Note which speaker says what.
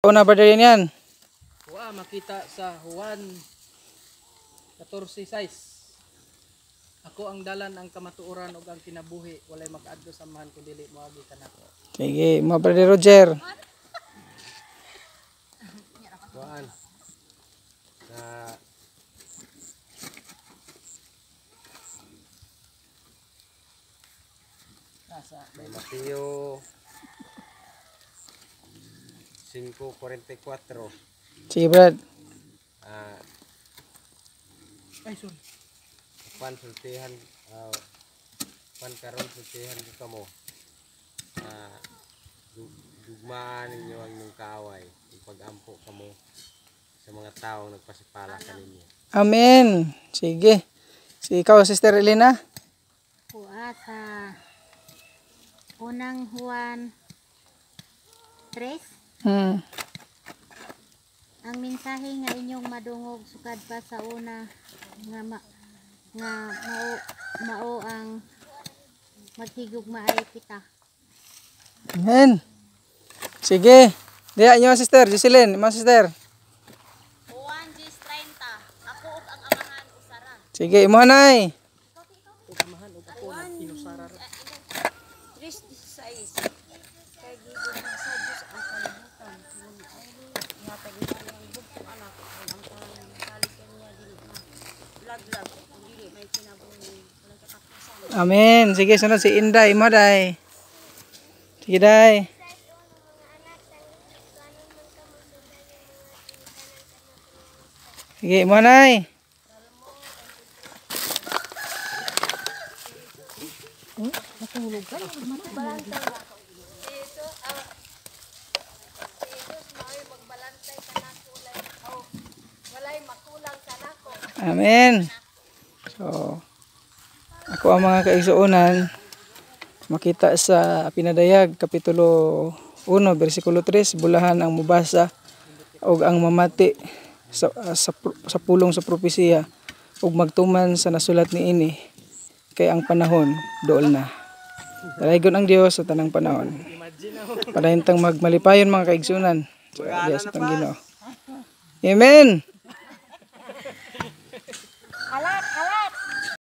Speaker 1: Una, brother yan.
Speaker 2: Wa makita sa Juan 14:6. Ako ang dalan, ang kamatuoran ug ang kinabuhi, walay makaadto sa Amahan kun dili moagi kanako.
Speaker 1: Sige, mga brother Roger.
Speaker 3: Kuan. Sa
Speaker 2: Nasa
Speaker 3: Mateo 5:44.
Speaker 1: Sige, brad.
Speaker 2: Ay, sorry.
Speaker 3: Pan sultihan pan karon sultihan ko kamo. Gugmaan ninyo ang inyong kaaway, ipag-ampo kamo sa mga taong nagpasipala kaninyo.
Speaker 1: Amen. Sige. Sige, ikaw, Sister Elena.
Speaker 4: Kuha sa unang Juan 3. Ang mensahe nga inyong madungog sukad pa sa una nga nga mao mao ang maghigugmaay kita.
Speaker 1: Amen. Sige. Diya inyo, Sister Jocelyn, mga sister.
Speaker 5: Juan 10:30. Ako ug ang Amahan usara.
Speaker 1: Sige, imo nay.
Speaker 2: Ug Amahan ug ako nag-inusara ra.
Speaker 5: 3:16. Kay gigugma sa Dios ang kalibutan, tungod niini gihatag niya ang iyang bugtong anak aron ang tanan mosalig kaniya dili malaglag kun dili may kinabuhi walay katapusan.
Speaker 1: Amen. Sige, sunod si Inday, imo day. Sige, day. Sige, imo nay. Amen. So, ako ang mga kaigsuonan makita sa Pinadayag Kapitulo 1 bersikulo 3, bulahan ang mubasa ug ang mamati sa pulong sa propesiya ug magtuman sa nasulat niini, kay ang panahon dool na. Dalaygon ang Dios sa tanang panahon. Padayon tang magmalipayon, mga kaigsuonan, sa Dios atong Ginoo. Amen.